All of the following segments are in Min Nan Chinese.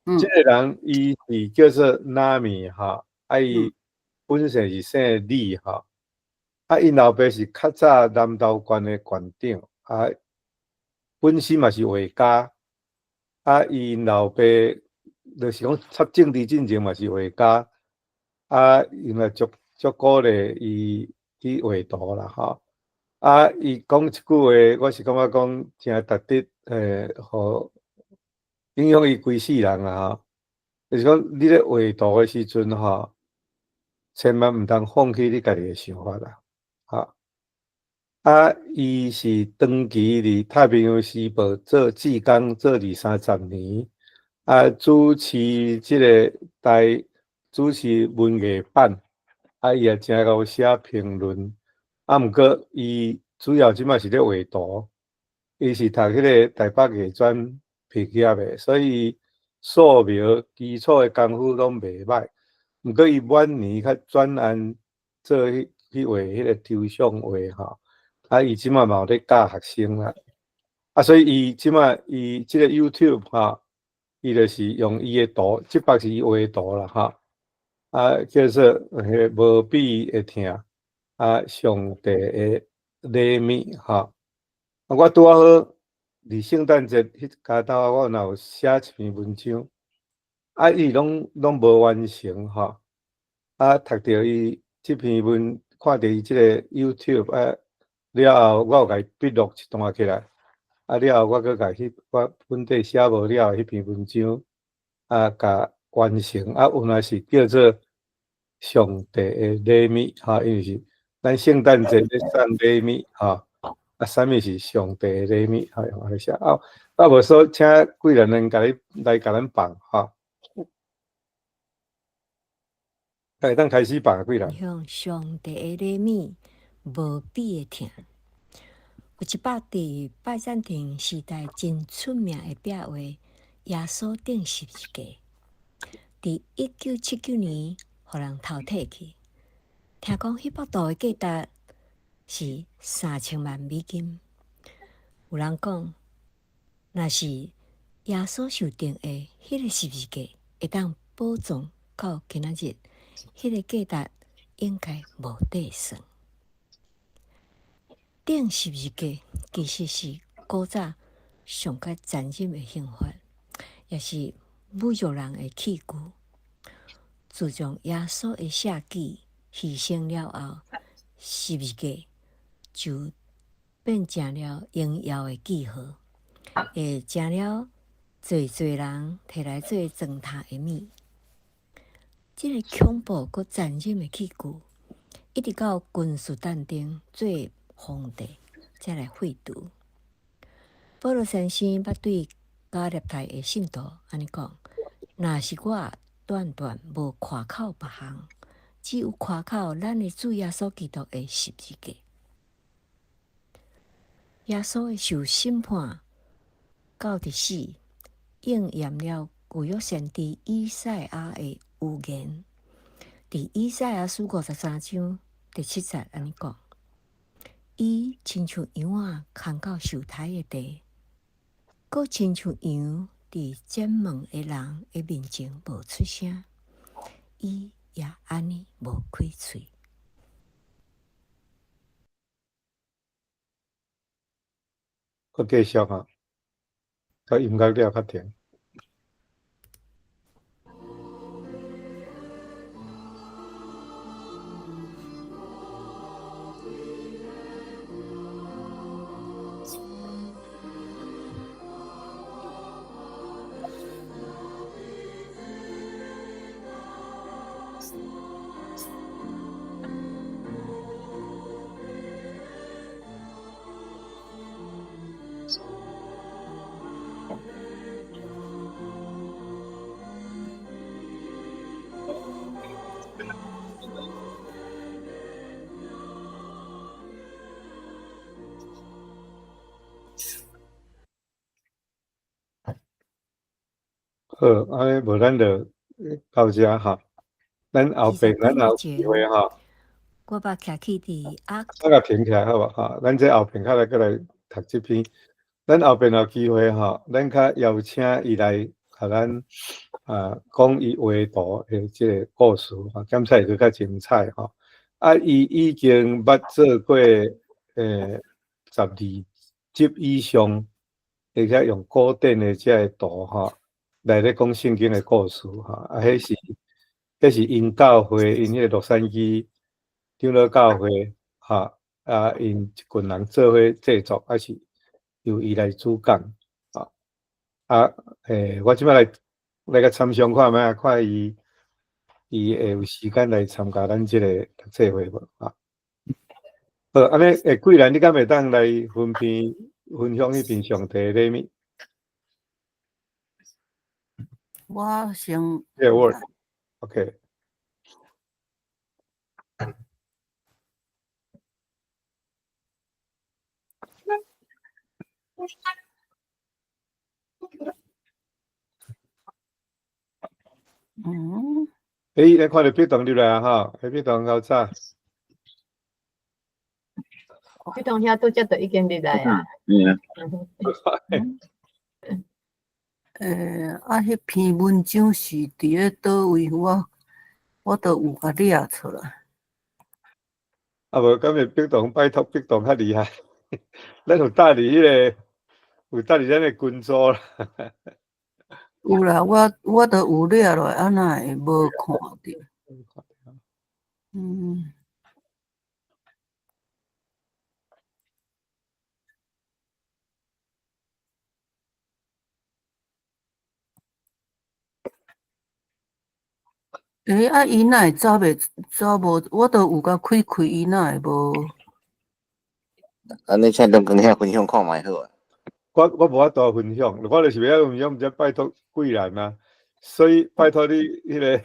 這个人伊是叫做 Nami 吼，啊伊本姓是姓李吼，啊𪜶老爸是較早南投縣的縣長，啊本身嘛是畫家，啊𪜶老爸就是講插政治進前嘛是畫家，啊因為足足鼓勵伊去畫圖啦吼，啊伊講一句話，我是感覺講誠值得，予影響伊規世人啦吼。就是講你咧畫圖的時陣吼，千萬毋通放棄你家己的想法啦，吼。啊，伊是長期佇太平洋時報做志工，做二三十年，啊，主持這个台，主持文藝版，啊，伊也誠𠢕寫評論，啊，毋過伊主要這擺是咧畫圖，伊是讀彼个台北藝專畢業的，所以素描基礎的功夫攏袂歹。毋過伊晚年較專案做去去畫彼个抽象畫吼，啊，伊這擺嘛有咧教學生啦，啊，所以伊這擺伊這个 YouTube 吼，伊就是用伊的圖，這擺是伊畫的圖啦吼，啊，叫做彼个無比的疼，啊，上帝的禮物吼。啊，我拄仔好佇聖誕節彼家頭，我若有寫一篇文章，啊，伊攏攏無完成吼，啊，讀著伊這篇文，看著伊這个 YouTube 啊，了後我有共伊筆錄一段起來，啊，了後我閣共彼我本底寫無了的彼篇文章，啊，共完成，啊，原來是叫做上帝的禮物，吼，因為是咱聖誕節咧送禮物，吼。啊，啥物是上帝的禮物？吼，用按呢寫。啊，啊無說請貴人能共你來共咱放，吼。會當開始放貴人。向上帝的禮物，無比的疼。有一幅佇拜占庭時代真出名的壁畫《耶穌釘十字架》，佇1979年予人偷提去。聽講彼幅圖的價值是3000萬美金。有人講，若是耶穌受釘的彼个十字架會當保存到今仔日，彼个價值應該無得算。釘十字架其實是古早上較殘忍的刑罰，也是侮辱人的器具。自從耶穌的捨己犧牲了後，十字架就變成了榮耀的記號，會成了濟濟人提來做裝塔的物。這个恐怖閣殘忍的器具，一直到君士坦丁做皇帝，才來廢除。保羅先生捌對加勒泰的信徒按呢講：若是我斷斷無誇口別項，只有誇口咱的主耶穌基督的十字架。耶穌的受審判到佇死，應驗了舊約先知以賽亞的預言。佇以賽亞書53章第7節按呢講：伊親像羊仔牽到受殺的地，閣親像羊佇剪毛的人的面前無出聲，伊也按呢無開喙。閣繼續啊，閣音樂了較停。好，按呢無咱就到遮吼，咱後邊咱也有機會吼。我捌徛去佇阿。咱共停起來好無？吼，咱這後邊較來閣來讀這篇。咱後邊有機會吼，咱較邀請伊來共咱啊，講伊畫圖的這个故事，吼，感覺會閣較精彩吼。啊，伊已經捌做過12集以上，而且用古典的這个圖吼，來咧講聖經的故事吼。啊，彼是𪜶教會，𪜶彼个洛杉磯長老教會，吼，啊，𪜶一群人做伙製作，啊是由伊來主講，吼。啊，我這擺來來共參詳看覓啊，看伊會有時間來參加咱這个讀冊會無？啊。好，按呢，桂蘭，你敢會當來分享彼篇上帝禮物？我先。這個 Word，OK。欸，咱看著筆動入來啊，吼，彼棟較早。彼棟遐拄則就已經入來啊。嗯。啊，彼篇文章是佇咧佗位？我都有共掠出來。啊無，敢會壁咚拜託壁咚較厲害。咱有搭佇彼个，有搭佇咱的群組啦。有啦，我都有掠落來，啊哪會無看著？嗯。欸，啊，伊哪會走袂走無？我都有共開開，伊哪會無？按呢，請林光兄分享看覓好啊。我無法度分享，我就是欲分享，才拜託桂蘭啊，所以拜託你彼个，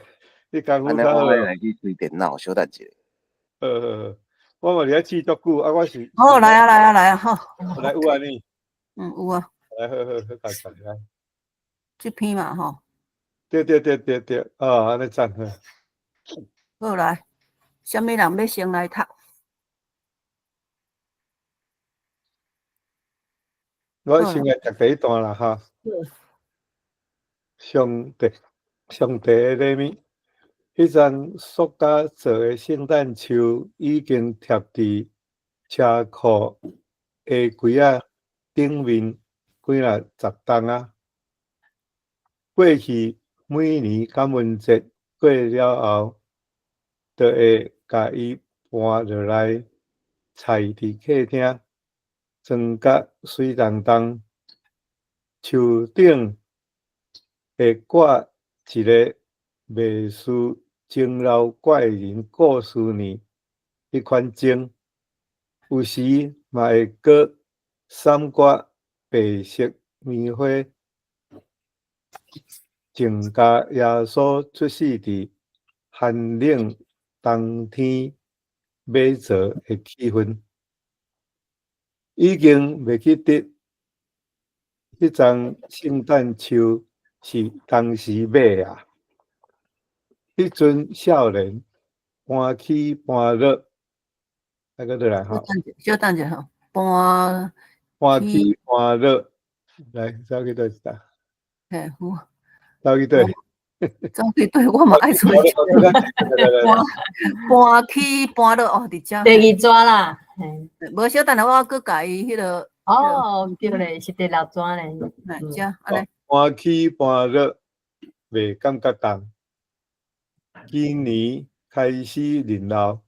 你功夫較好。我來去開電腦，小等一下。我嘛佇遐試足久，啊，我是。好，來啊，來啊，來啊，好。來有啊你。嗯，有啊。來，好好好，共講來。這篇嘛，吼。對對對對對，哦，按呢讚好。好來，啥物人欲先來讀？我先來讀第一段啦，哈。上帝，上帝的禮物，彼陣塑膠做的聖誕樹已經貼佇車庫的櫃仔頂面幾若十冬啊。過去每年感恩節過了後，就會共伊搬落來，踩佇客廳，裝甲媠當當。樹頂會掛一个袂輸鐘樓怪人故事呢彼款鐘，有時嘛會閣閃掛白色棉花，增加耶穌出世佇寒冷冬天馬槽的氣氛。已經袂記得彼叢聖誕樹是當時買啊。彼陣少年搬起搬落，來閣落來吼。小等一下吼，搬搬起搬落，來走去佗一搭？嘿，有。走去佗？走去佗？我嘛愛揣。搬起搬落哦，佇遮。第二逝啦。無小等下，我閣共伊彼个。哦，對咧，是第六逝咧。來，遮按呢。搬起搬落，袂感覺重。今年開始認老，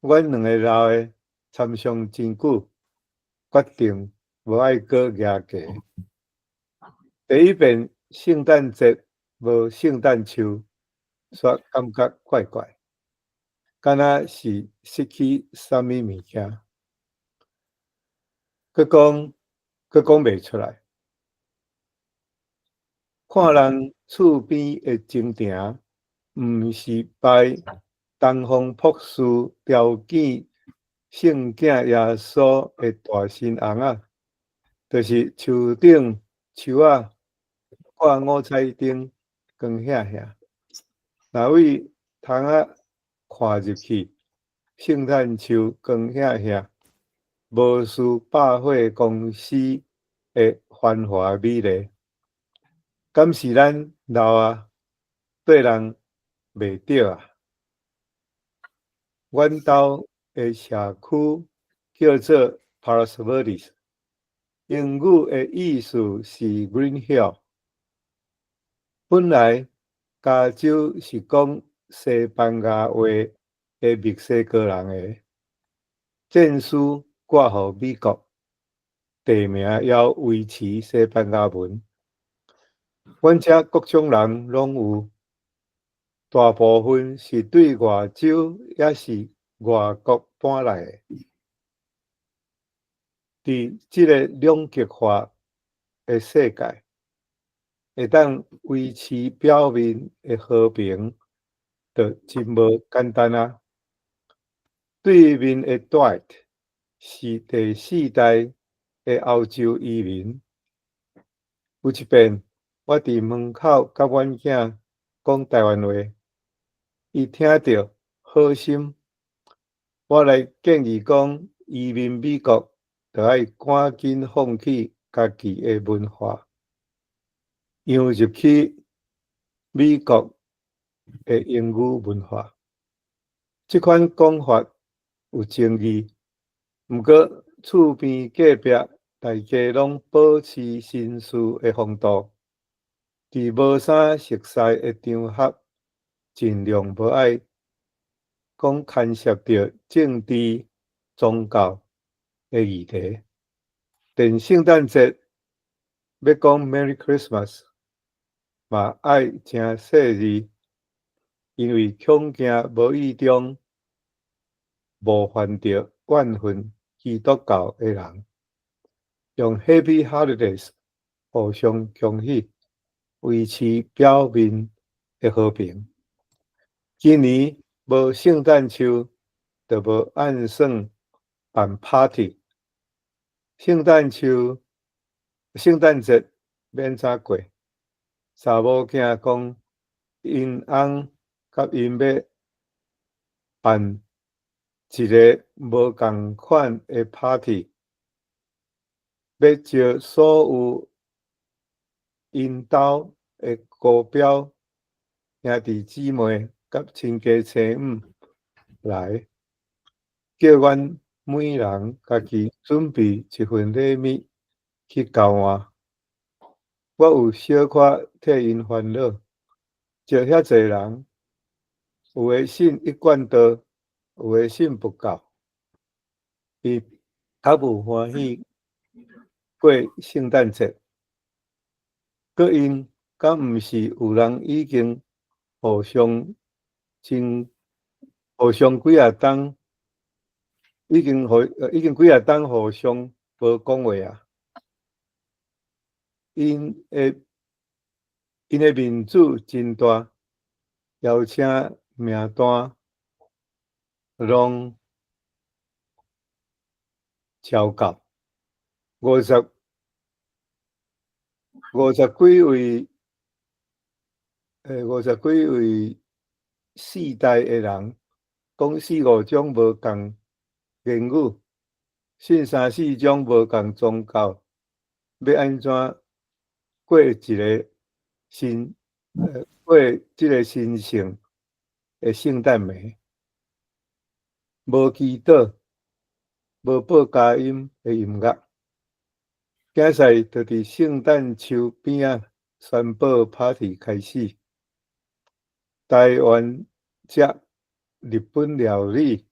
阮兩个老的參詳真久，決定無愛閣夯低。第一遍聖誕節無聖誕樹，煞感覺怪怪，敢若是失去啥物物件，閣講閣講袂出來。看人厝邊的鐘亭，毋是擺東方博士雕見聖囝耶穌的大神尪仔，就是樹頂樹仔掛五彩燈光顯顯。若為窗仔看入去，聖誕樹光顯顯，無輸百貨公司的繁華美麗。敢是咱老啊，對人袂著啊？阮兜的社區叫做 Palos Verdes，英語的意思是 Green Hill。本來加州是講西班牙話的墨西哥人的，戰輸割予美國，地名猶維持西班牙文。阮遮各種人攏有，大部分是對外州抑是外國搬來的。佇這个兩極化的世界，會當維持表面的和平，就真無簡單啊！對面的 Dwight 是第四代的歐洲移民。有一遍，我佇門口佮阮囝講台灣話，伊聽著好心，我來建議講，移民美國，就愛趕緊放棄家己的文化，融入去美國的英語文化。這款講法有爭議，毋過厝邊隔壁大家攏保持紳士的風度，佇無啥熟似的場合，盡量無愛講牽涉著政治、宗教的議題。連聖誕節欲講 Merry Christmas，嘛愛誠細膩，因為恐驚無意中冒犯著怨恨基督教的人。用 Happy Holidays 互相恭喜，維持表面的和平。今年無聖誕樹，就無按算辦 party。聖誕樹、聖誕節欲按怎過？查某囝講，𪜶翁佮𪜶欲辦一个無仝款的 party，欲招所有𪜶兜的姑表兄弟姊妹佮親家親姆來，叫阮每人家己準備一份禮物去交換。我有小可替𪜶煩惱，招遐濟人，有的信一貫道，有的信佛教，伊較無歡喜過聖誕節。閣𪜶敢毋是有人已經互相真互相幾若冬，已經幾若冬互相無講話啊？𪜶的面子真大，邀請名單攏超夠50幾位，50幾位世代的人，講四五種無仝言語，信三四種無仝宗教，欲按怎過這个神聖的聖誕暝？無祈禱，無報佳音的音樂，囝婿就佇聖誕樹邊仔宣布 party 開始。台灣食日本料理，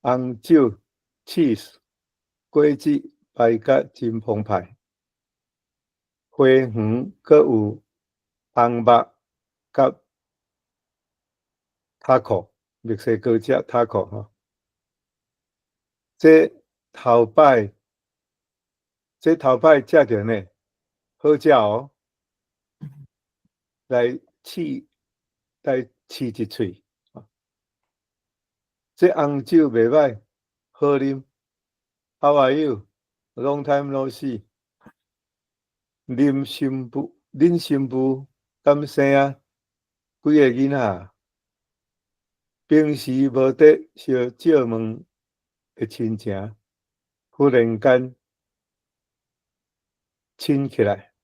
紅酒、cheese、果汁擺甲真澎湃。花園閣有紅肉佮 taco，墨西哥食 taco 吼。這頭擺食著呢，好食哦。來試一喙。這紅酒袂䆀，好啉。How are you? Long time no see。恁新婦敢生啊？幾个囡仔？平時無佇相借問的親情，忽然間親起來。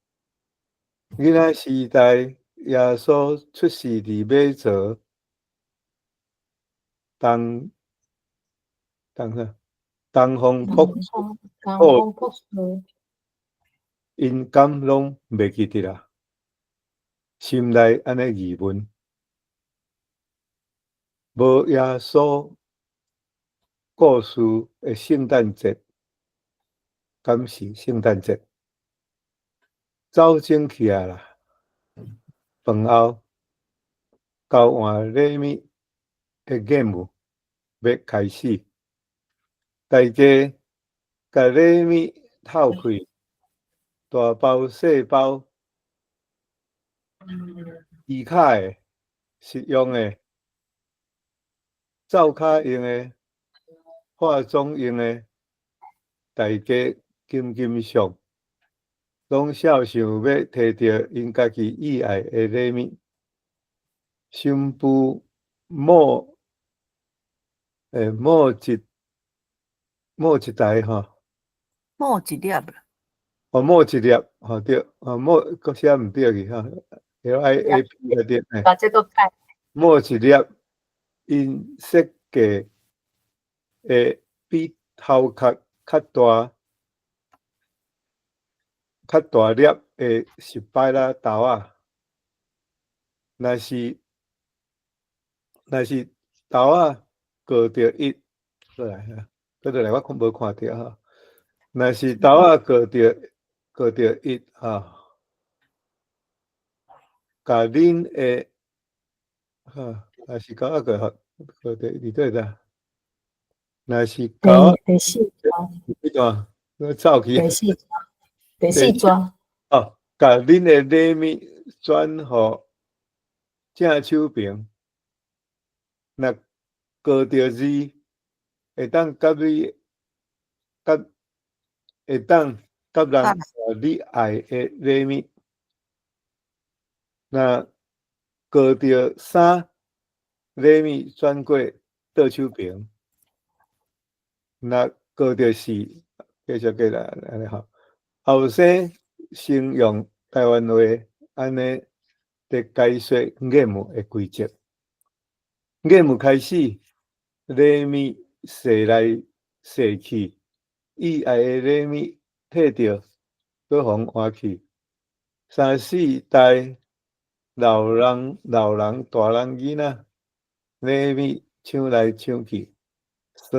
囡仔時代，耶穌出世佇馬槽，東東啥？東方博東方東方博士，𪜶敢攏袂記得啦，心內按呢疑問：無耶穌故事的聖誕節，敢是聖誕節？走整去啊啦！飯後交換禮物的任務欲開始，大家共禮物透開，大包細包，技巧的、實用的、灶跤用的、化妝用的，大家緊緊相，攏笑想欲提著𪜶家己意愛的禮物。新婦某某一某一台吼，某一粒啦。哦，某一粒，吼對，哦某閣寫毋對去吼，LIAP 啊對，把這個改。某一粒𪜶設計的比頭殼較大、較大粒的失敗啦豆仔，若是豆仔過著一，過來哈，過來我看無看著吼。若是豆仔過著一吼，共恁的吼，若是豆仔過過著佇佗佗？若是豆仔第四段，彼段，我走去。第四段，第四段。哦，共恁的禮物轉予正手爿，若過著二，會當佮你佮會當佮人你愛的禮物。若過著三，禮物轉過倒手爿。若過著四，繼續過來按呢吼。後生先用台灣話按呢佇解說任務的規則。任務開始，禮物踅來踅去，意愛的禮物提著，閣予換去。三四代老人、老人、大人囡仔，禮物搶來搶去，耍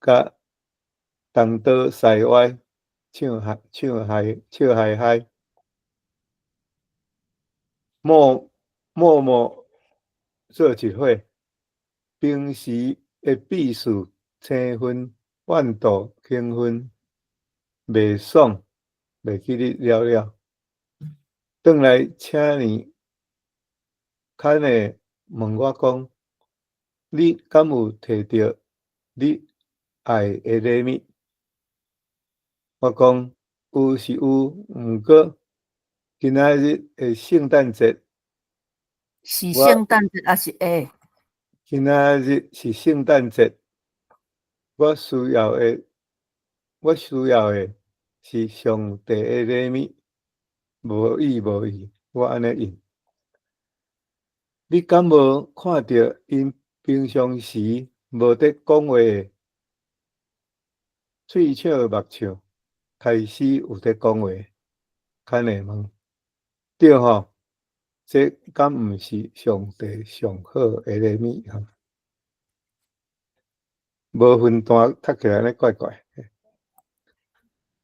甲東倒西歪，唱嗨唱嗨笑嗨嗨。默默默做一伙，平時的鄙視、青分、怨妒、興奮、袂爽，袂記得了了。轉來請你，較呢問我講，你敢有提著你愛的禮物？我講有是有，毋過今仔日的聖誕節，是聖誕節抑是會？今仔日是聖誕節，我需要的是上帝的禮物，無意無意，我按呢應。你敢無看著𪜶平常時無佇講話的，喙笑目笑，開始有佇講話？較呢問，對吼？這敢毋是上帝上好的禮物吼？無分段讀起來按呢怪怪。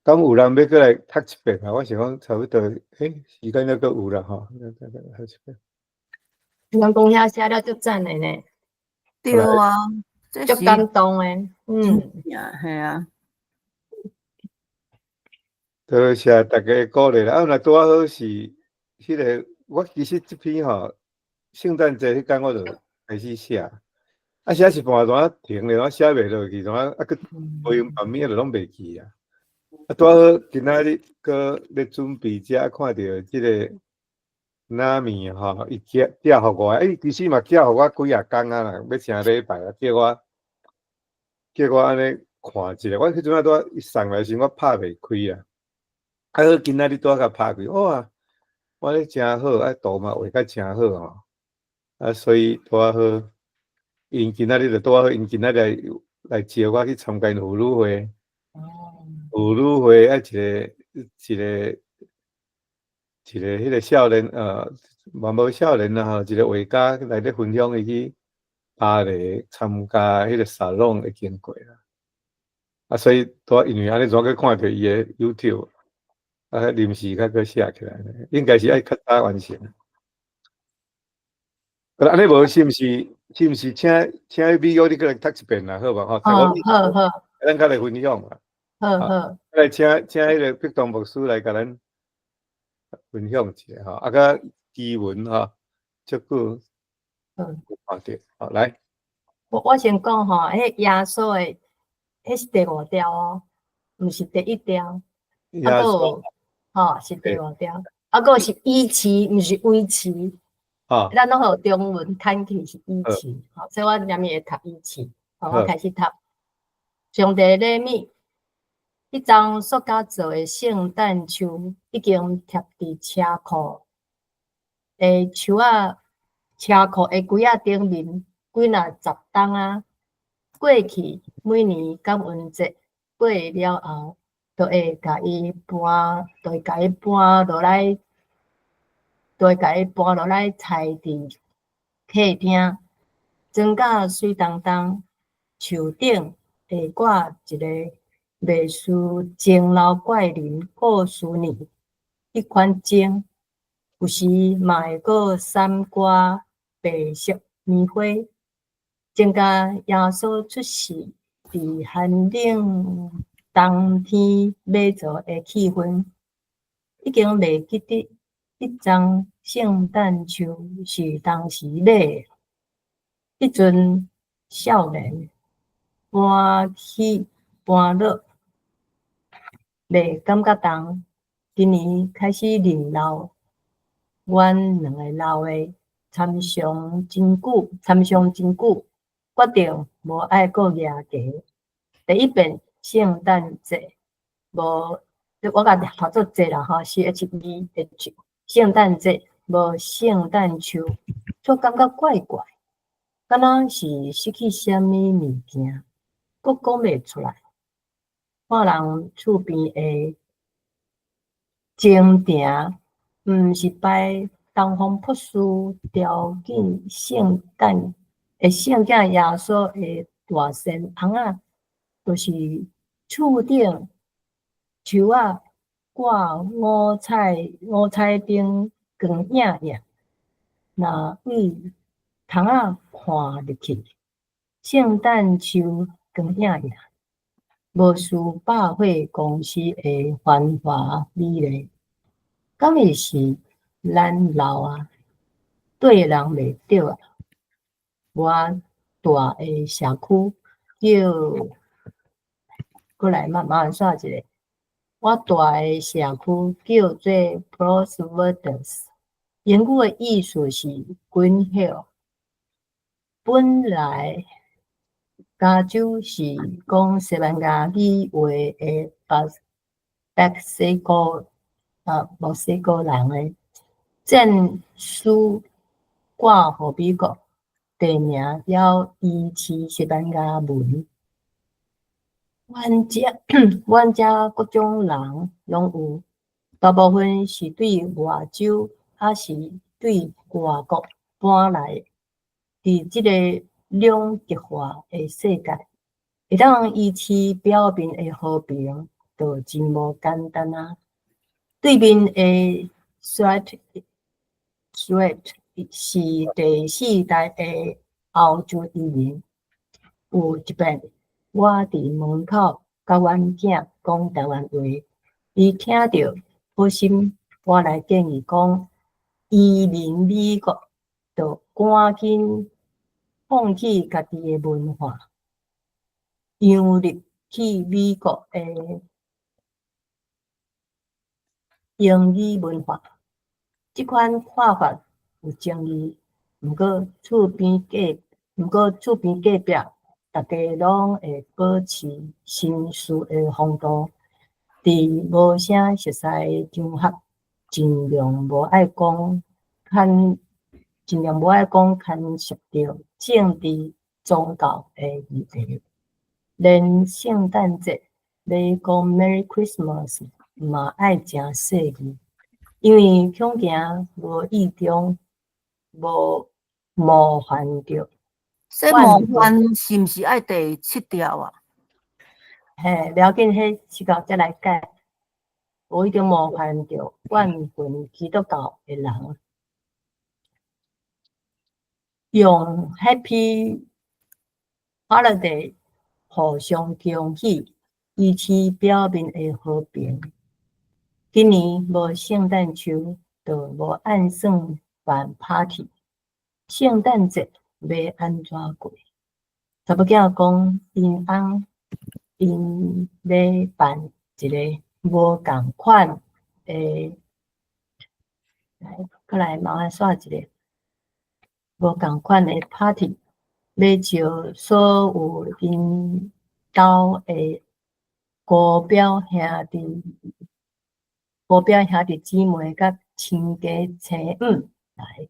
敢有人欲閣來讀一遍啊？我想講差不多，時間猶閣有啦吼，讀一遍。人講遐寫了足讚的呢。對啊，足感動的，嗯。係啊。多謝大家鼓勵啦。啊，若拄仔好是彼個，我其實這篇吼，聖誕節彼工我就開始寫，啊寫一半怎停咧，我寫袂落去，怎啊閣無閒放物就攏袂記啊。啊，拄仔好今仔日閣咧準備遮看著這個娜米吼，伊寄寄予我，其實嘛寄予我幾仔工啊啦，欲成禮拜啊，叫我按呢看一下。我彼陣仔拄仔伊送來時，我拍袂開啊。啊好，今仔日拄仔共拍開，哇！我咧誠好，啊圖嘛畫甲誠好吼，啊所以拄仔好，𪜶今仔日就拄仔好，𪜶今仔日來招我去參加婦女會。婦女會啊，一個彼個少年，嘛無少年啦吼，一個畫家來咧分享伊去巴黎參加彼個沙龍的經過啦。啊，所以拄仔因為按呢，怎閣看著伊的 YouTube，啊，臨時較閣寫起來，應該是愛較早完成。按呢無是毋是？是毋是請美玉你閣來讀一遍啦，好無吼？哦，好好。咱較來分享啦。好好。來請彼個碧東牧師來共咱分享一下吼，啊，佮基文吼，足久看著，好來。我先講吼，彼耶穌的，彼是第五條哦，毋是第一條。啊，閣吼是第五條，啊，閣是維持，毋是維持。咱攏予中文牽去是維持，吼，所以我連會讀維持。好，我開始讀。上帝禮物，彼叢塑膠做的聖誕樹已經貼佇車庫的樹仔，車庫的櫃仔頂面幾若十冬啊。過去每年感恩節過了後，就會共伊搬，就會共伊搬落來。就會共伊搬落來，踩佇客廳，裝甲媠當當。樹頂會掛一個類似鐘樓怪人故事呢彼款鐘，有時嘛會閣閃掛白色棉花，增加耶穌出世佇寒冷冬天欲做的氣氛，已經袂記得。彼叢聖誕樹是當時買的，彼陣少年搬起搬落，袂感覺重。今年開始認老，阮兩个老的參詳真久，參詳真久，決定無愛閣夯低。第一遍聖誕節無，我共讀做節啦吼，C H E H。聖誕節無聖誕樹，卻感覺怪怪，敢若是失去啥物物件，閣講袂出來。看人厝邊的前庭，毋是擺東方博士雕見聖誕的聖誕耶穌的大仙尪仔，就是厝頂樹仔掛五彩燈光映映，若對窗仔看入去，聖誕樹光映映，無輸百貨公司的繁華美麗。敢會是咱老啊，對人袂著啊？我住的社區叫，閣來慢慢煞一下。我住的社區叫做 Palos Verdes，英語的意思是滾曉。本來加州是講西班牙語話的墨西哥人的戰書掛予美國，地名猶維持西班牙文。阮遮各種人攏有，大部分是對外州，抑是對外國搬來。佇這个兩極化的世界，會當維持表面的和平，就真無簡單啊！對面的 Sweat Sweat 是第四代的歐洲移民。有一擺，我佇門口佮阮囝講台灣話，伊聽著好心，我來建議講移民美國，就趕緊放棄家己的文化，融入去美國的英語文化。這款看法有爭議，毋過厝邊隔壁，逐家攏會保持紳士的風度，佇無啥熟似的場合，盡量無愛講牽，盡量無愛講牽涉著政治宗教的議題，連聖誕節欲講 Merry Christmas 嘛愛誠細膩，因為恐驚無意中無冒犯著。這冒犯是毋是愛第七條啊？嘿，無要緊，彼七條才來改。無意中冒犯著怨恨基督教的人，用 Happy Holiday 互相恭喜，維持表面的和平。今年無聖誕樹，就無按算辦 party。聖誕節欲按怎過？查某囝講，𪜶翁𪜶欲辦一个無仝款的，來，閣來麻煩刷一个無仝款的 party，欲招所有𪜶兜的姑表兄弟、姑表兄弟姊妹佮親家親姆來，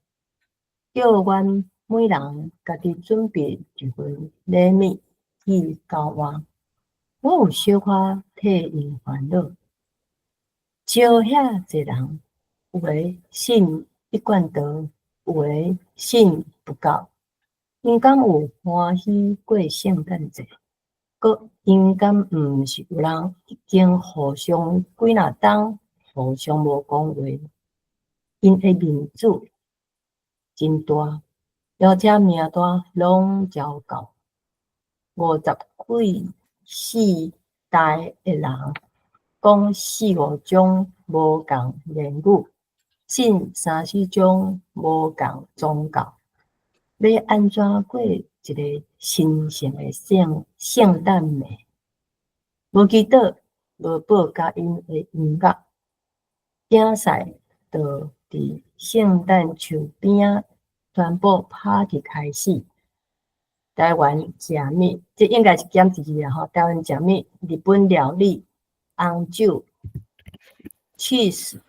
叫阮每人家己準備一份禮物去交換。我有小可替𪜶煩惱，招遐濟人，有的信一貫道，有的信佛教，𪜶敢有歡喜過聖誕節？閣𪜶敢毋是有人已經互相幾若冬互相無講話？𪜶的面子真大，而且名單攏招夠50幾世代的人，講四五種無仝言語，信三四種無仝宗教，欲按怎過一个神聖的聖誕暝？無祈禱，無報佳音的音樂，競賽就佇聖誕樹邊仔宣布 party 開始。台灣食物，這應該是減一字啦吼。台灣食物，日本料理，紅酒、cheese、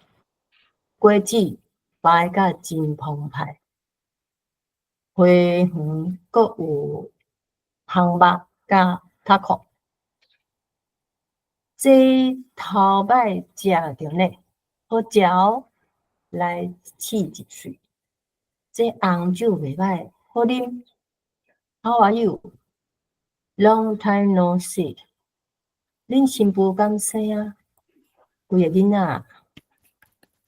果子擺甲真澎湃。花園閣有烘肉佮 taco。這頭擺食著呢，好食哦，來試一喙。這紅酒袂䆀，好啉。How are you? Long time no see。恁新婦敢生啊？幾个囡仔？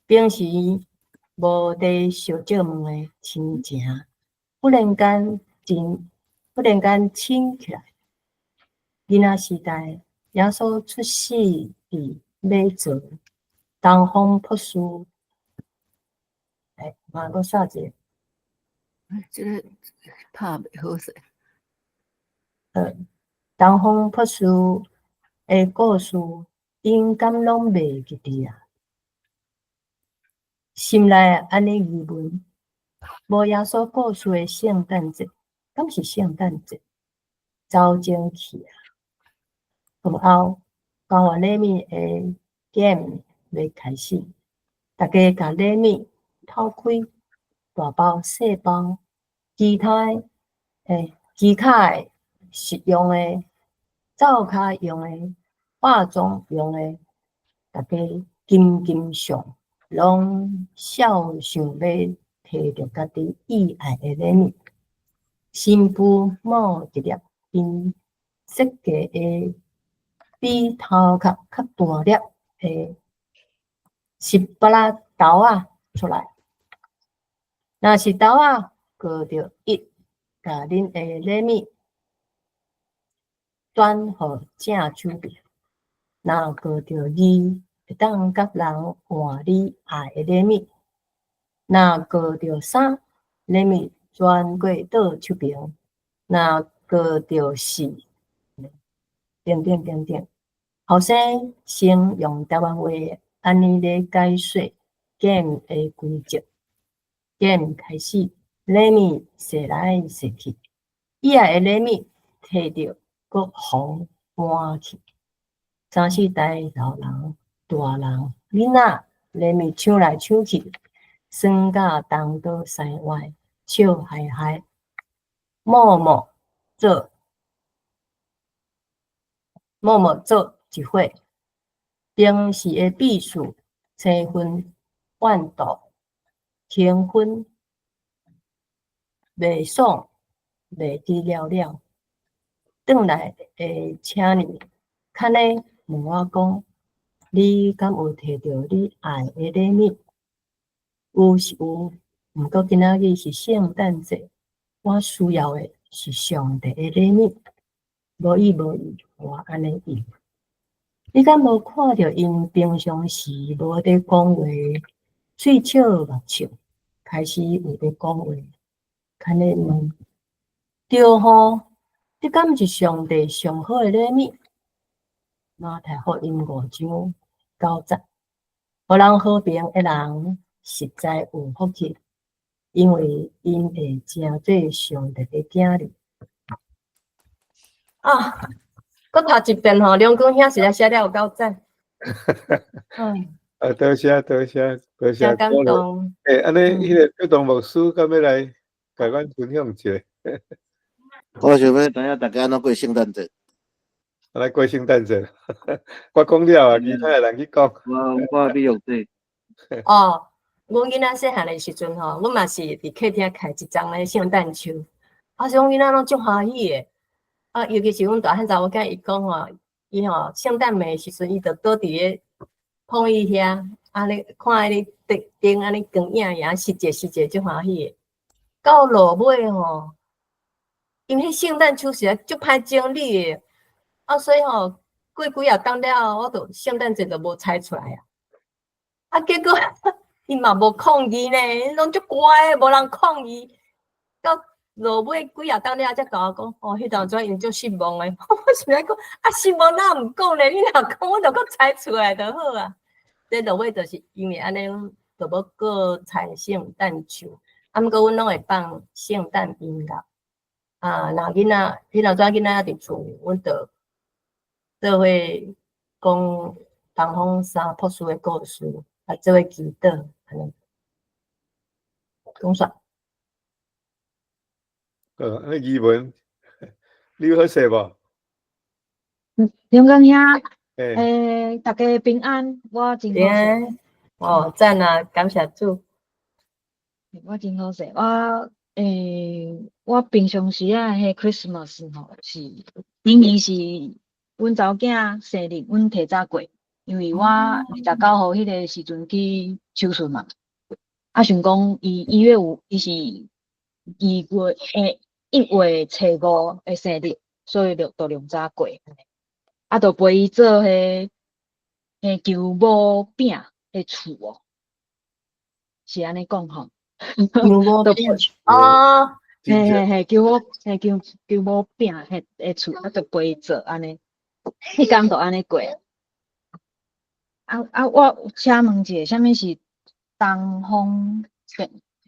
平時無佇相借問的親情，忽然間親起來。囡仔時代，耶穌出世佇馬槽，東風博士。來，嘛閣刷一个。這个拍袂好勢。東方博士的故事，𪜶敢攏袂記得啊？心內按呢疑問：無耶穌故事的聖誕節，敢是聖誕節？走精去啊！午後交換禮物的 game 欲開始，大家共禮物偷開，大包細包，其他的、其他的實用的、灶跤用的、化妝用的，大家金金上，攏笑想欲提著家己意愛的禮物。新婦摸一粒𪜶設計的比頭殼較大粒的十八仔豆仔出來。若是豆仔過著一，共恁的禮物轉予正手邊；若過著二，會當佮人換你愛的禮物；若過著三，禮物轉過倒手邊；若過著四，等等等等。後生先用台灣話按呢咧解說 game 的規則。game 開始，禮物踅來踅去，意愛的禮物提著，閣予換去。三四代老人、大人、囡仔。禮物搶來搶去，耍甲東倒西歪，笑嘻嘻，默默做，默默做一伙，平時的彼此青恨怨妒，興奮袂爽，袂知了了。轉來會請你，較呢問我講，你敢有提著你愛的禮物？有是有，毋過今仔日是聖誕節，我需要的是上帝的禮物。無意無意，我按呢應。你敢無看著𪜶平常時無佇講話，喙笑目笑，開始有佇講話，較呢問，對吼？這敢是上帝上好的禮物？馬太福音5章9節，予人和平的人實在有福氣，因為𪜶會成做上帝的囝兒。啊，閣讀一遍吼，梁光兄實在寫了有夠讚。嗯。啊，多謝多謝多謝。真感動。欸，按呢，彼个卓棟牧師敢欲來共阮分享一下？我想欲知影大家按怎過聖誕節。來過聖誕節，我講了啊，其他的人去講。我比較濟。哦，阮囡仔細漢的時陣吼，阮嘛是佇客廳徛一叢的聖誕樹，啊，所以阮囡仔攏足歡喜的。啊，尤其是阮大漢查某囝伊講吼，伊吼聖誕暝時陣，伊就倒佇个碰椅遐，按呢看彼个燈燈按呢光影影，實際實際足歡喜的。到落尾吼，因為彼聖誕樹實在足歹整理的，啊，所以吼過幾仔冬了後，我就聖誕節就無拆出來啊。啊，結果伊嘛無抗議呢，攏足乖的，無人抗議。到落尾幾仔冬了，才共我講，哦，彼當陣𪜶足失望的。我想欲講，啊，失望哪毋講咧？你若講，我就閣拆出來就好啊。這落尾就是因為按呢，就欲閣拆聖誕樹。啊，毋過阮攏會放聖誕音樂。啊，若囡仔，彼當陣囡仔猶佇厝，阮就做伙講東方三博士的故事，啊，做伙祈禱，按呢。講煞。那語文，你有好勢無？梁光兄，欸，大家平安，我真好勢。哦，讚啊，感謝主。我真好勢，我欸，我平常時啊，彼 Christmas 吼是明明是阮查某囝生日，阮提早過，因為我29號彼个時陣去手術嘛。啊，想講伊1月5，伊是2月欸1月初5的生日，所以就量早過。啊，就陪伊做彼彼薑母餅的厝哦，是按呢講吼？薑母餅哦，嘿嘿嘿，薑母嘿薑薑母餅彼的厝，啊，就陪伊做按呢，彼工就按呢過。啊啊，我請問一下，啥物是東方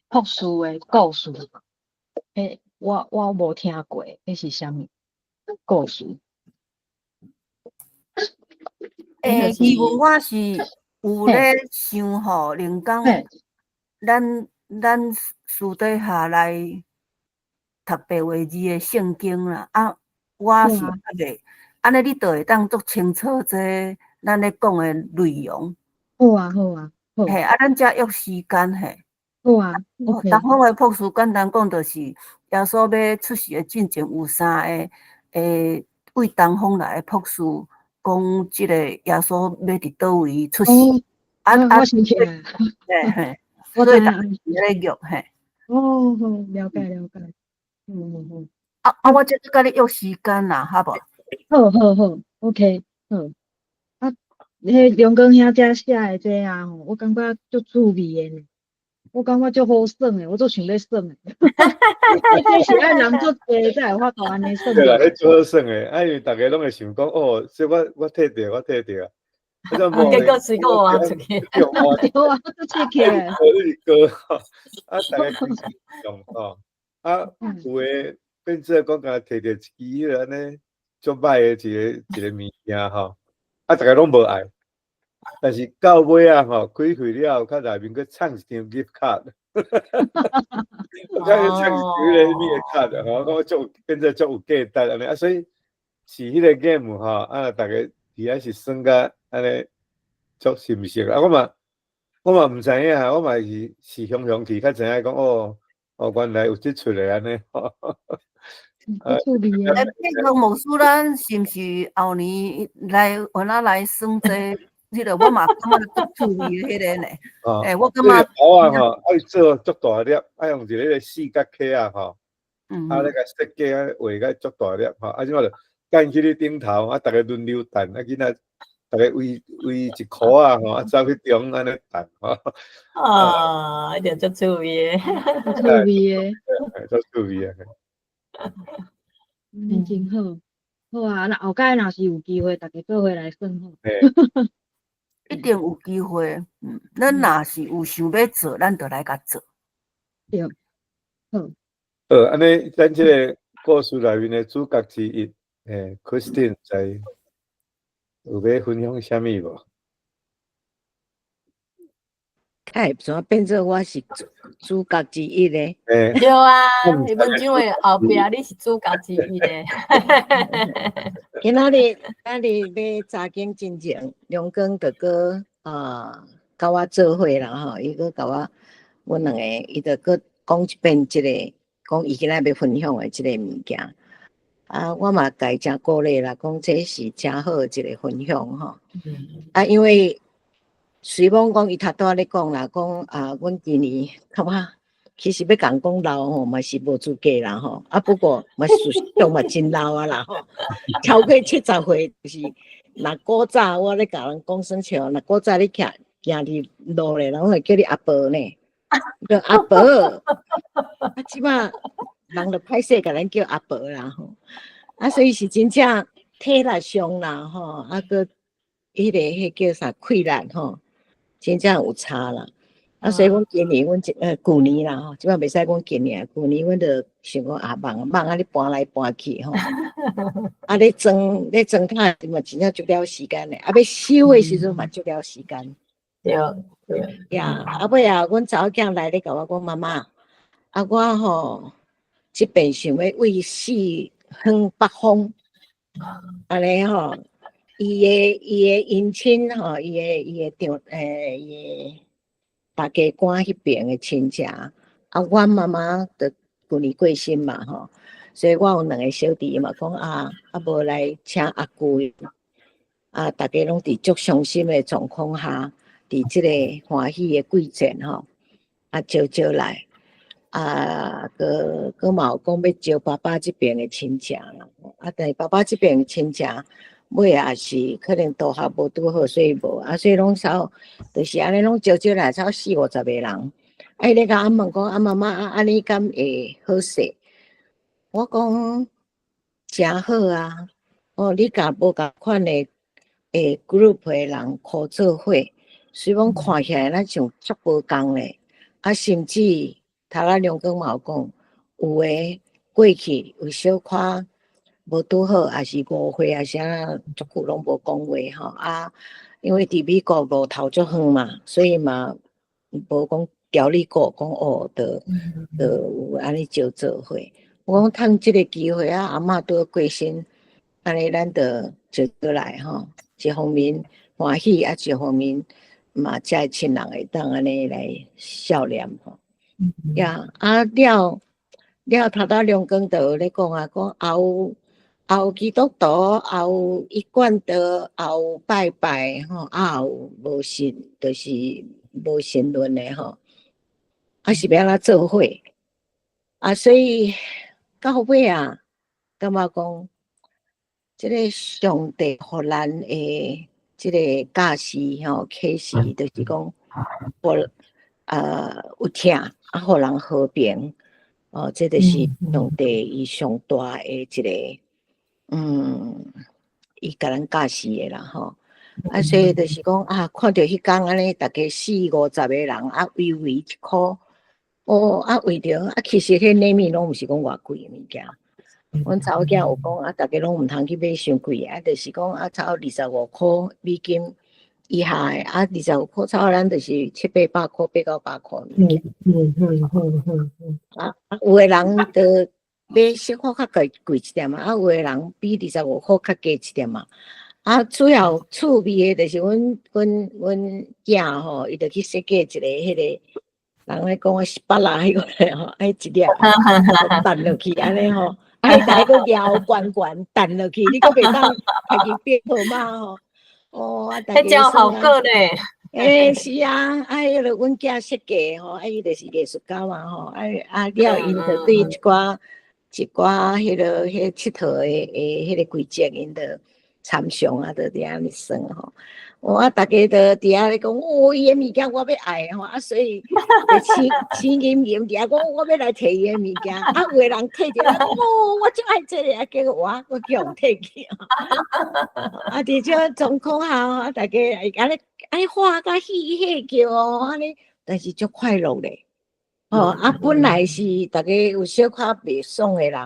博士的故事？彼我無聽過，彼是啥物故事？欸，其實我是有咧想吼，靈講咱私底下來讀白話字的聖經啦。啊，我是較袂，按呢你就會當足清楚這咱咧講的內容。好啊，好啊，好。嘿，啊，咱才約時間嘿。好啊，OK。東方的博士簡單講，就是耶穌欲出世的進前有三个，欸，對東方來的博士講，這個耶穌欲佇佗位出世。啊啊，我想起來。嘿嘿，所以逐家咧約嘿。哦，好，了解了解。嗯嗯嗯。啊啊，我這閣佮你約時間啦，好無？好好好，OK，好。啊，彼梁光兄遮寫的這啊吼，我感覺足趣味的呢。我感覺足好耍的，我足想欲耍的。這是愛人足濟才會法度按呢耍。對啦，彼足好耍的，啊，因為逐家攏會想講，哦，這我提著，我提著啊。結果水果挖出去。對啊，都切起來。你是哥，啊，逐家平時用吼，啊，有的變做講，共提著一支彼個按呢足䆀的一個一個物件吼，啊，逐家攏無愛。但是到尾啊吼，開會了後，較內面閣送一張 gift card，我看送一張彼个物的卡吼，我足變做足有價值按呢，啊，所以是彼个 game 吼，啊，逐家佇遐是耍甲按呢足心熟啊，我嘛毋知影，我嘛是雄雄去，較知影講哦，哦，原來有這出的按呢。足趣味的。欸，變光牧師，咱是毋是後年來原來來耍這個？彼個我嘛感覺足趣味的彼個呢。欸，我感覺頭仔吼，愛做足大粒，愛用一个彼個四角鉸仔吼，啊，咧共設計啊畫甲足大粒吼，啊，這擺就幹去咧頂頭，啊，逐家輪流擲，啊，囡仔逐家圍圍一箍仔吼，啊，走去中按呢擲吼。啊，一定足趣味的。足趣味的。足趣味的。嗯，真好。好啊，若後擺若是有機會，逐家做伙來耍好。一定有機會，咱若是有想欲做，咱就來共做。對，好。好，按呢，咱這个故事內面的主角之一，欸，Christine 在有欲分享啥物無？會怎變做我是主角之一咧？欸，對啊，佇文章的後壁你是主角之一咧。今仔日欲查經進前，梁光哥哥啊，佮我做伙啦吼，伊閣共我，阮兩個，伊就閣講一遍這個，講伊今仔欲分享的這个物件。啊，我嘛共伊誠鼓勵啦，講這是誠好的一个分享吼。啊，因為雖罔講伊頭拄仔咧講啦，講啊，阮今年感覺其實欲共講老吼，嘛是無資格啦吼。啊，不過嘛事實上嘛真老啊啦吼，超過70歲就是若古早我咧共人講耍笑，若古早你徛行佇路咧，人會叫你阿婆呢，叫阿婆。啊，這擺人就歹勢共咱叫阿婆啦吼。啊，所以是真正體力上啦吼，啊，閣彼个彼叫啥氣力吼。真正有差啦，啊，所以阮今年阮舊年啦吼，這擺袂使講今年，舊年阮就想講啊，網網按呢搬來搬去吼，啊，咧裝塔嘛，真正足了時間的，啊，欲收的時陣嘛足了時間。對對。呀，啊尾啊，阮查某囝來咧共我講媽媽，啊我吼這擺想欲為四方八方，按呢吼。伊的姻親吼，伊的丈伊的大家官彼邊的親戚，啊，阮媽媽就舊年過身嘛吼，所以我有兩个小弟嘛講啊，啊無來請阿舅，啊，逐家攏佇足傷心的狀況下，佇這个歡喜的季節吼，啊招招來，啊，閣閣嘛有講欲招爸爸這邊的親戚啦，啊，但是爸爸這邊的親戚。尾也是可能導學無拄好，所以無啊，所以攏差，就是按呢攏招招來，差四五十个人。啊，伊咧共阮問講，啊媽媽啊，按呢敢會好勢？我講誠好啊！哦，你共無仝款的group 的人箍做伙，雖講看起來咱像足無仝咧，啊，甚至頭仔梁光嘛有講，有的過去有小可無拄好，抑是誤會，抑是啥，足久攏無講話吼啊！因為佇美國路頭足遠嘛，所以嘛無講調理過，講哦，就就有按呢招做伙。我講趁這个機會啊，阿嬤拄過身，按呢咱就招過來吼，一方面歡喜，啊一方面嘛遮的親人會當按呢來孝念吼。呀，啊了了頭拄梁光就有咧講啊，講也有。也有基督徒，也有一貫道，也有拜拜吼，也有無神，就是無神論的吼。啊是欲按怎做伙？啊，所以到尾啊，感覺講，這个上帝予咱的這个教示吼，啟示就是講，予有疼，啊，予人和平，哦，這就是上帝伊上大的一个。伊共咱教示的啦吼，啊，所以就是講啊，看著彼工按呢，逐家四五十个人啊，圍圍一箍，哦，啊，為著啊，其實彼禮物攏毋是講偌貴的物件。阮查某囝有講啊，逐家攏毋通去買傷貴，啊，就是講啊，差不多25箍美金，以下的，啊，25箍差不多咱就是七八百箍，八九百箍。啊，有的人就買小可較貴貴一點啊，啊，有的人比二十五箍較低一點啊。啊，主要趣味的就是阮囝吼，伊就去設計一個彼個，人咧講的是巴拉彼個吼，彼一粒彈落去按呢吼，啊，彼台閣搖懸懸彈落去，你閣袂當家己變號碼吼。哦，啊，彼真有效果咧。欸，是啊，啊，彼个阮囝設計吼，啊，伊就是藝術家嘛吼，啊啊了，𪜶就對一寡一寡彼个彼𨑨迌的彼个規則，𪜶就參詳啊，就佇遐咧算吼。哦，啊，逐家都佇遐咧講，哦，伊的物件我欲愛吼，啊，所以青青吟吟佇遐講，我欲來提伊的物件，啊，有的人提著，哦，我足愛這个，啊，結果我予人提去，啊，佇這狀況下，啊，逐家會按呢按呢喊甲戲戲叫哦，按呢，但是足快樂咧。哦，啊，本來是逐家有小可袂爽的人，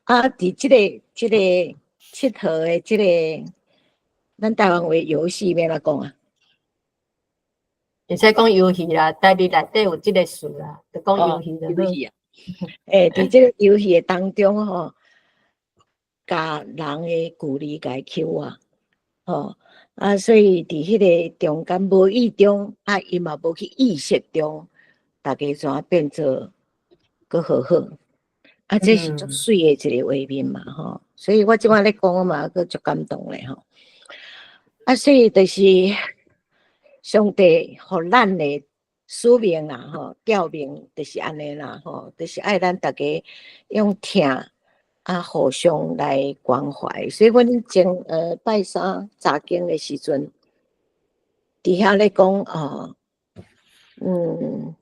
啊，佇這個𨑨迌的這個，咱台灣話遊戲欲按怎講啊？會使講遊戲啦，台語內底有這個詞啦，就講遊戲就好。遊戲啊，欸，佇這個遊戲的當中吼，共人的距離共抾啊，吼，啊，所以佇彼個中間無意中，啊，伊嘛無去意識中，逐家怎變做閣和好，啊，這是足媠的一個畫面嘛，吼，所以我這擺咧講，我嘛閣足感動咧，吼。啊，所以就是上帝予咱的使命啦，吼，召命就是按呢啦，吼，就是愛咱逐家用疼啊，互相來關懷。所以阮前拜三查經的時陣，佇遐咧講哦，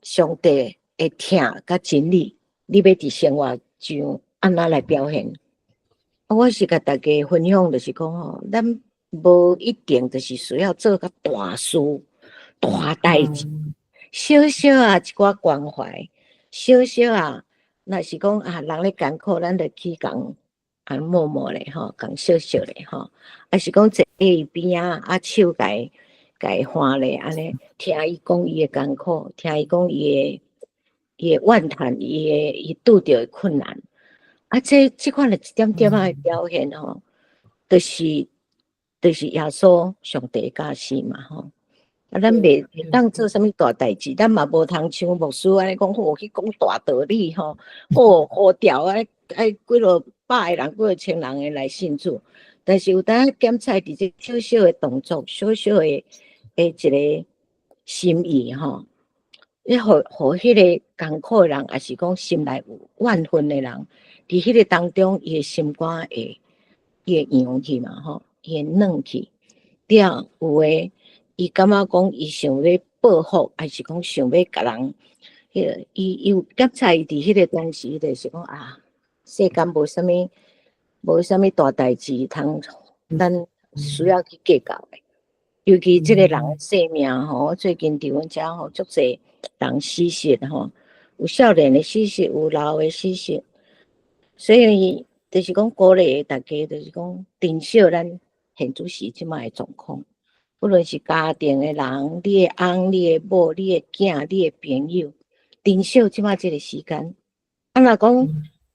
上帝的疼佮真理，你欲佇生活上按怎來表現？我是共大家分享，就是講吼，咱無一定就是需要做較大事、大代誌，小小啊一寡關懷，小小啊，若是講啊，人咧艱苦，咱就去共啊摸摸咧吼，共笑笑咧吼，啊是講坐伊邊仔啊，手共共挽咧，按呢聽伊講伊的艱苦，聽伊講伊的怨嘆，伊拄著的困難，啊，這款的一點點仔的表現吼，就是耶穌上帝教示嘛吼，啊，咱袂當做啥物大代誌，咱嘛無通像牧師按呢講，吼去講大道理吼，吼呼召啊，愛幾落百個人、幾落千人的來信主。但是有當檢查佇這小小的動作、小小的一個心意吼，你予彼個艱苦的人，抑是講心內有怨恨的人，佇彼個當中，伊的心肝會伊會揚去嘛吼。伊會軟去，了有的伊感覺講伊想欲報復，抑是講想欲共人，彼個伊有檢查伊佇彼個當時，就是講啊，世間無啥物大代誌通咱需要去計較的。尤其這個人的生命吼，最近佇阮遮吼，足濟人死實吼，有少年的死實，有老的死實，所以就是講鼓勵大家，就是講珍惜咱現此時這擺的狀況，不論是家庭的人，你的翁、你的某、你的囝、你的朋友，珍惜這擺這個時間。啊，若講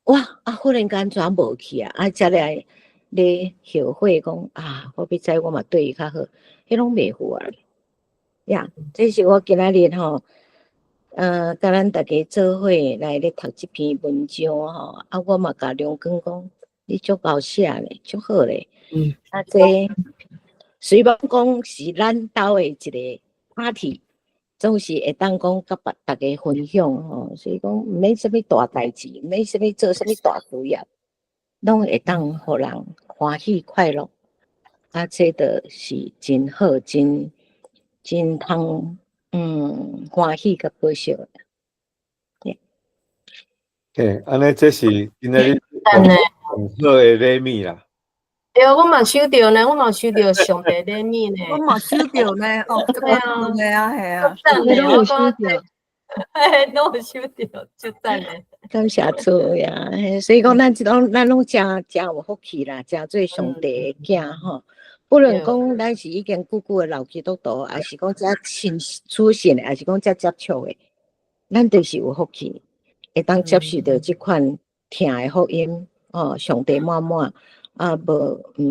哇，啊，忽然間怎無去啊？啊，才來咧後悔講啊，我欲知我嘛對伊較好，彼攏袂赴啊。呀，這是我今仔日吼，佮咱逐家做伙來咧讀這篇文章吼，啊，我嘛共梁光講，你足𠢕寫咧，足好咧。啊，這雖罔講是咱兜的一個 party，總是會當講佮別逐家分享吼，所以講毋免啥物大代誌，毋免啥物做啥物大事業，攏會當予人歡喜快樂。啊，這就是真好，真真通歡喜佮保守的。嘿，按呢這是今仔日上好的禮物啦。對，我嘛收著呢，我嘛收著上帝禮物呢。我嘛收著呢，哦，這個係啊，係啊，讚的，我講嘿，攏有收著，足讚的。感謝主呀，所以講咱這攏咱攏誠誠有福氣啦，誠做上帝的囝吼。不論講咱是已經久久的老基督徒，還是講才新出現的，還是講才接觸的，咱就是有福氣，會當接受著這款疼的福音，哦，上帝滿滿，啊，無毋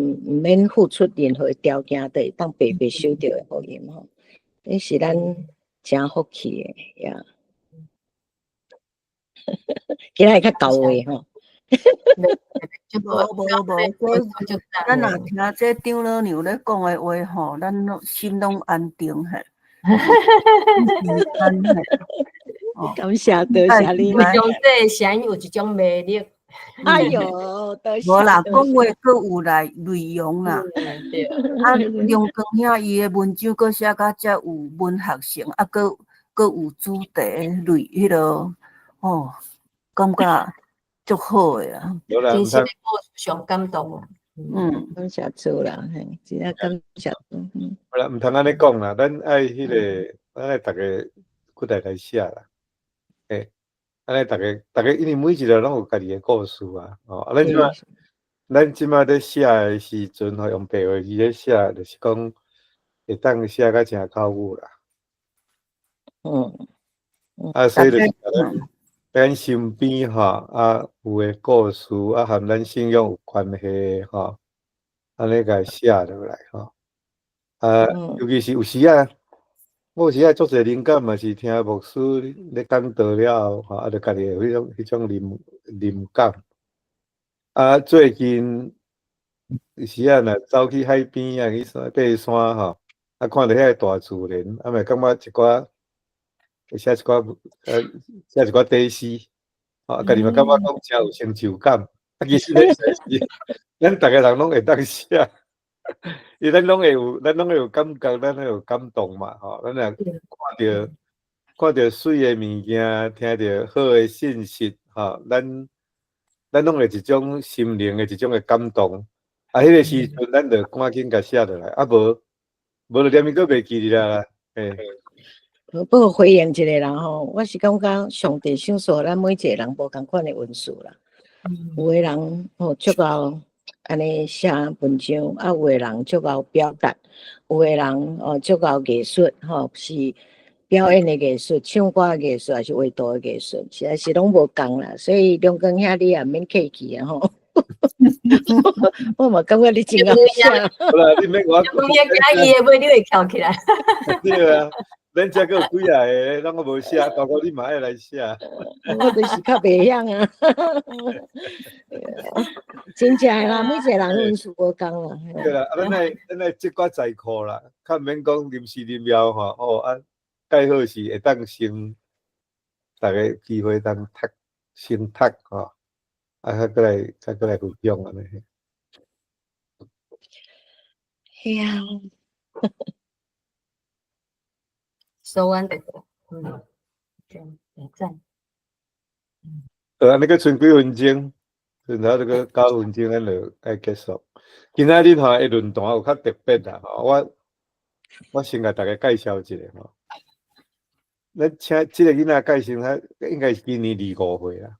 免付出任何條件，就會當白白收著的福音吼，這是咱誠福氣的呀。今仔日較厚話吼。無無無，這咱若聽這長老娘咧講的話吼，咱攏心攏安定嘿。感謝多謝你。用這個聲音有一種魅力。哎喲，無啦，講話閣有來內容啦。啊，梁光兄伊的文章閣寫甲遮有文學性，啊，閣閣有主題類彼落，哦，感覺足好的啊。真實的故事上感動啊。感謝主啦，嘿，真正感謝。好啦，毋通按呢講啦，咱愛彼個，咱愛逐个骨力來寫啦。欸，按呢逐个，逐个，因為每一个攏有家己的故事啊。哦，啊，咱這擺咧寫的時陣吼，用白話字咧寫，就是講會當寫甲誠口語啦。啊，所以就是咱咱身邊吼啊有的故事啊，和咱信仰有關係吼，按呢共寫落來吼。啊，尤其是有時啊，我有時啊足濟靈感嘛，是聽牧師咧講道了後，吼，啊，就家己會有彼種靈感。啊，最近有時啊，若走去海邊啊，去山爬山吼，啊，看著遐個大自然，啊，嘛感覺一寡寫一寡寫一寡短詩，吼，家己嘛感覺講誠有成就感。啊，其實咧是，咱逐个人攏會當寫，因為咱攏會有，咱攏會有感覺，咱會有感動嘛，吼。咱若看著媠的物件，聽著好的信息，吼，咱攏會一種心靈的一種的感動。啊，彼個時陣，咱就趕緊共寫落來，啊無，無就連伊閣袂記得啦，嘿。不過回應一下啦吼，我是感覺上帝賞賜咱每一個人無仝款的恩賜啦。有的人吼足𠢕按呢寫文章，啊有的人足𠢕表達，有的人哦足𠢕藝術吼，是表演的藝術、唱歌的藝術，還是畫圖的藝術，實在是攏無仝啦。所以梁光兄你也免客氣啊吼。我嘛感覺你真𠢕寫。好啦，你免我。梁光兄今日的尾你會翹起來。對啊。咱遮閣有幾仔个，咱閣無寫，大哥你嘛愛來寫。我就是較袂曉啊。真正的啦，每一個人恩賜無仝啦。對啦，啊，咱愛積寡財庫啦，較毋免講臨時臨了吼，哦啊，蓋好是會當先，逐个機會當讀，先讀吼，啊，較閣來分享按呢。係啊。收完的，讚。按呢閣賰幾分鐘，賰頭這個9分鐘，咱就愛結束。今仔日吼，的論壇有較特別啦，吼，我先共大家介紹一下吼。咱請這个囡仔介紹，他應該是今年25歲啦。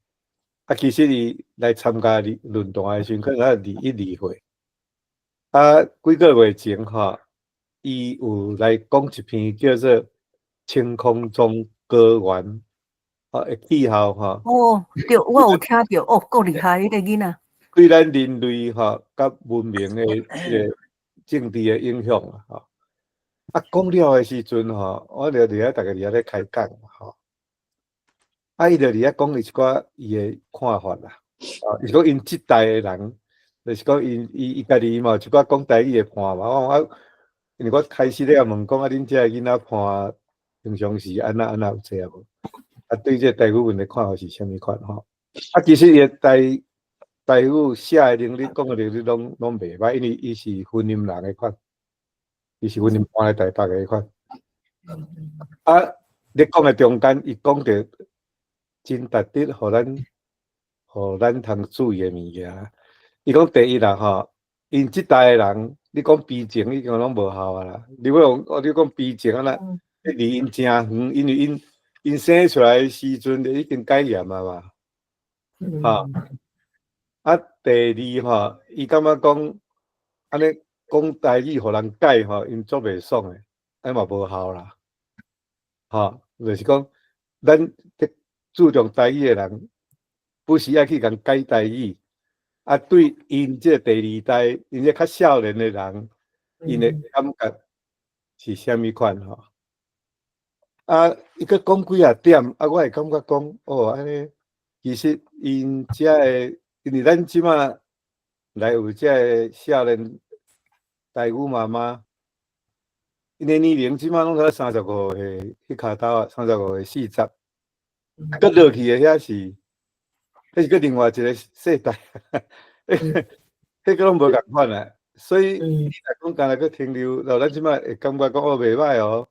啊，其實伊來參加論壇的時陣，可能才21、2歲。啊，幾個月前吼，伊有來講一篇叫做《晴空中高原》啊，的氣候吼。哦，對，我有聽著，哦，夠厲害，彼個囡仔。對咱人類吼，佮文明的這個政治的影響啊，吼。啊，講了的時陣吼，我就佇遐，逐个佇遐咧開講吼。啊，伊就佇遐講伊一寡伊的看法啦。啊，是講𪜶這代的人，就是講𪜶伊家己嘛有一寡講台語的伴嘛。我講啊，因為我開始咧問講啊，恁這个囡仔伴平常時按怎按怎有這無？啊，對這個台語文的看法是啥物款吼？啊，其實伊的台語寫的能力、講的能力攏袂歹，因為伊是雲林人的款，伊是雲林搬來台北的款。啊，咧講的中間，伊講著真值得予咱通注意的物件。伊講第一啦吼，𪜶這代的人，你講悲情已經攏無效啊啦。你講哦，你講悲情啊啦，離𪜶誠遠，因為𪜶生出來的時陣就已經解嚴啊嘛。哈，啊，第二吼，伊感覺講按呢講台語予人改吼，𪜶足袂爽的，按嘛無效啦。吼，就是講，咱注重台語的人，不是愛去共改台語，啊，對𪜶這個第二代，𪜶這較少年的人，𪜶的感覺是啥物款吼？啊，伊閣講幾仔點，啊，我會感覺講，哦，按呢，其實𪜶遮的，因為咱這馬來有這个少年台語媽媽，𪜶的年齡這馬攏才35歲彼跤頭啊，35歲40，閣落去的遐是，彼是閣另外一個世代，彼個攏無仝款啊。所以你若講干焦閣停留，咱這馬會感覺講哦袂䆀哦，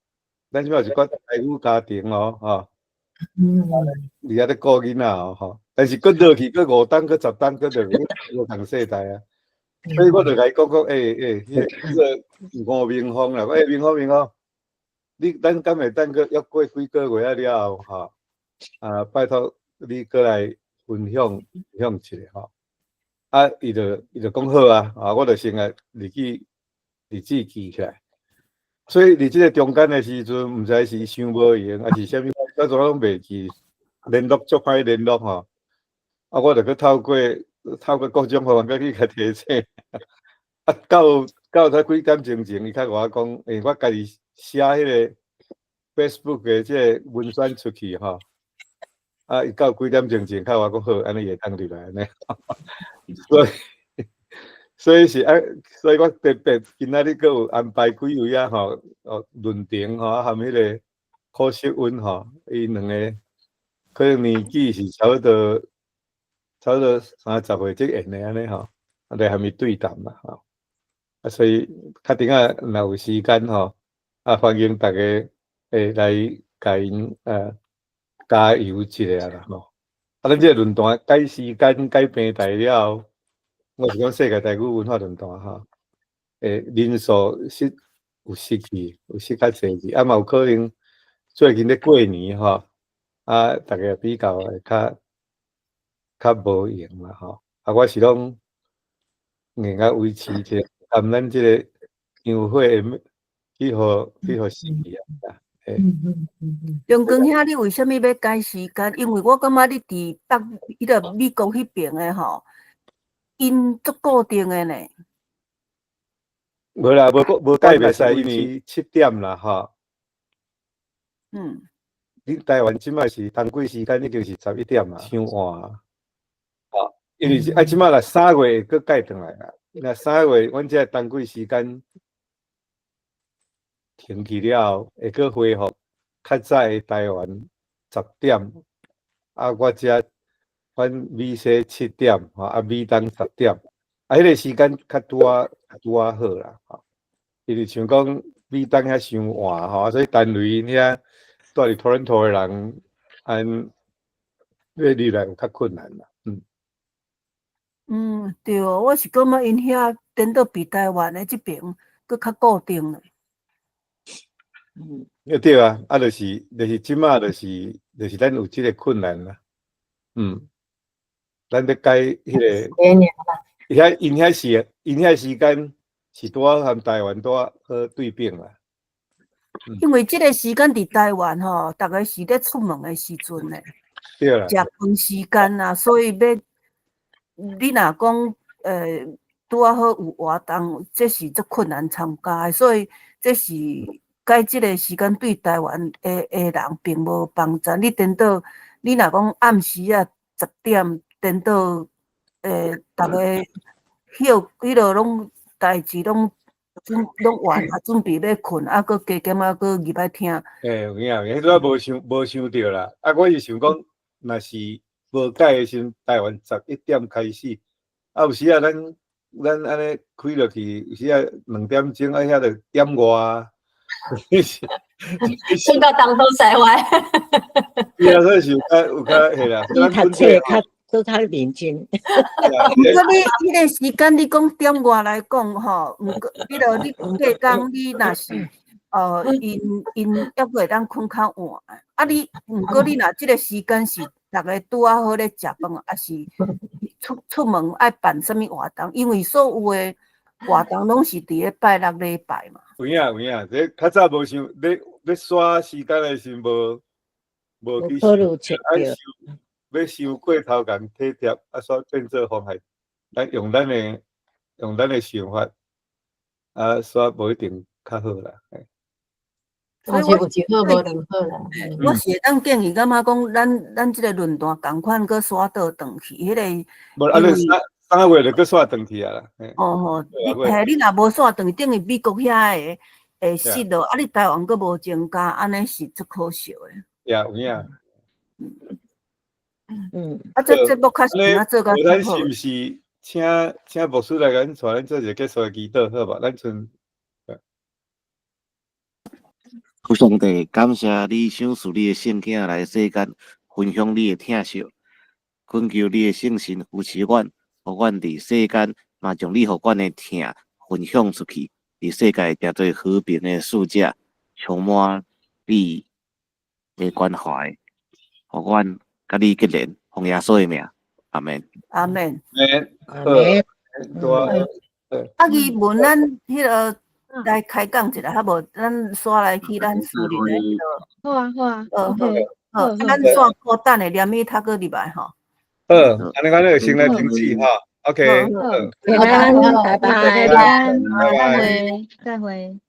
咱這馬有一寡台語家庭哦，吼，佇遐咧顧囡仔哦，吼，但是閣落去閣5冬，閣10冬，閣落去無仝世代啊。所以我就共伊講講，欸欸，彼個吳明芳啦，欸，明芳明芳，你咱敢會當閣約過幾個月仔了後，吼，啊，拜託你閣來分享分享一下吼。啊，伊就講好啊，啊，我就先來日子記起來。所以佇這個中間的時陣，毋知是傷無閒，抑是啥物，我怎攏袂記，聯絡足歹聯絡吼。啊，我就閣透過各種方法去共提醒。啊，到才幾點鐘前，伊較共我講，欸，我家己寫彼個 Facebook 的這個文宣出去吼。啊，伊到幾點鐘前，較我講好，按呢會當入來按呢。所以是啊，所以我特別今仔日閣有安排幾位啊吼，哦，論壇吼，啊，含彼個柯秀溫吼，𪜶兩个可能年紀是差不多30歲這緣的按呢吼，啊，來含伊對談啦吼。啊，所以較頂仔若有時間吼，啊，歡迎大家會來共𪜶加油一下啦吼。啊，咱這個論壇改時間、改平台了後，我是講世界台語文化論壇吼，欸，人數是有失去，有失較濟去，啊嘛有可能最近咧過年吼，啊，逐家比較會較無閒啦吼。啊，我是攏硬愛維持這個，含咱這個香火的去予失去啊。中光兄，你為啥物欲改時間？因為我感覺你佇北彼个美國彼爿的吼，𪜶足固定的呢。無啦，無改袂使，因為7點啦，吼。你台灣這馬是冬季時間已經是11點啊，傷晚。吼，因為是啊，這馬若3月閣改轉來啦。若三月，阮這冬季時間停去了後，會閣恢復較早的台灣10點。啊，我這阮美西7點，吼，啊，美東10點，啊，彼个時間較拄仔好啦，吼。因為像講美東遐傷晚吼，所以單位遐住佇 Toronto 的人，按欲入來有較困難啦，嗯。嗯，對，我是感覺𪜶遐顛倒比台灣的這爿閣較固定咧。欸，對啊，啊，就是這馬就是咱有這个困難啦，嗯。咱欲改彼个，𪜶遐時間是拄仔和台灣拄仔好對比啦。因為這个時間佇台灣吼，逐个是咧出門的時陣咧，對啦。食飯時間啊，所以欲你若講拄仔好有活動，這是足困難參加的，所以這是改這个時間對台灣的人並無幫助。你顛倒，你若講暗時仔10點顛倒，逐个歇彼落攏代誌攏準攏完啊，準備欲睏，啊，閣加減仔閣入來聽。欸，有影有影，彼拄仔無想著啦。啊，我是想講，若是無改的時陣，台灣11點開始，啊，有時啊，咱按呢開落去，有時啊2點鐘，啊，遐就點外啊。睏到東倒西歪。對啊，所以是有較彼啦。你讀冊較閣較認真。毋過你彼个時間，你講點外來講吼，毋過彼落你過工，你若是𪜶猶閣會當睏較晚。啊你，毋過你若這个時間是逐个拄仔好咧食飯，抑是出門愛辦啥物活動，因為所有的活動攏是佇咧拜六禮拜嘛。有影有影，這較早無想，咧咧刷時間的時無無去考慮切愛想欲想過頭共體貼，啊，煞變做妨害。咱用咱的用咱的想法，啊，煞無一定較好啦。所以有一好無兩好啦。我是會當建議，感覺講咱咱這個論壇仝款閣徙倒轉去，彼個。無，啊，你三三月就閣徙轉去啊啦。哦吼，你嘿，你若無徙轉去，等於美國遐個會失落，啊，你台灣閣無增加，按呢是足可惜的。也有影。啊，這節目較是啊，做較咱是毋是請請牧師來共阮帶咱做一個結束的祈禱，好無？咱賰。父上帝，感謝你賞賜你的聖囝來世間分享你的疼惜，懇求你的聖神扶持阮，予阮佇世間嘛將你予阮的疼分享出去，佇世界成做和平的使者，充滿你的關懷，予阮佮你結連，奉耶穌的名，阿們。阿們。阿們。好。啊，伊問咱彼個來開講一下，好無？咱煞來去咱私人的彼個。好啊，好啊。好，好，啊，咱煞孤等下連伊讀閣入來吼。好，按呢咱就先來停止吼。OK。好，拜拜，拜拜，再會，再會。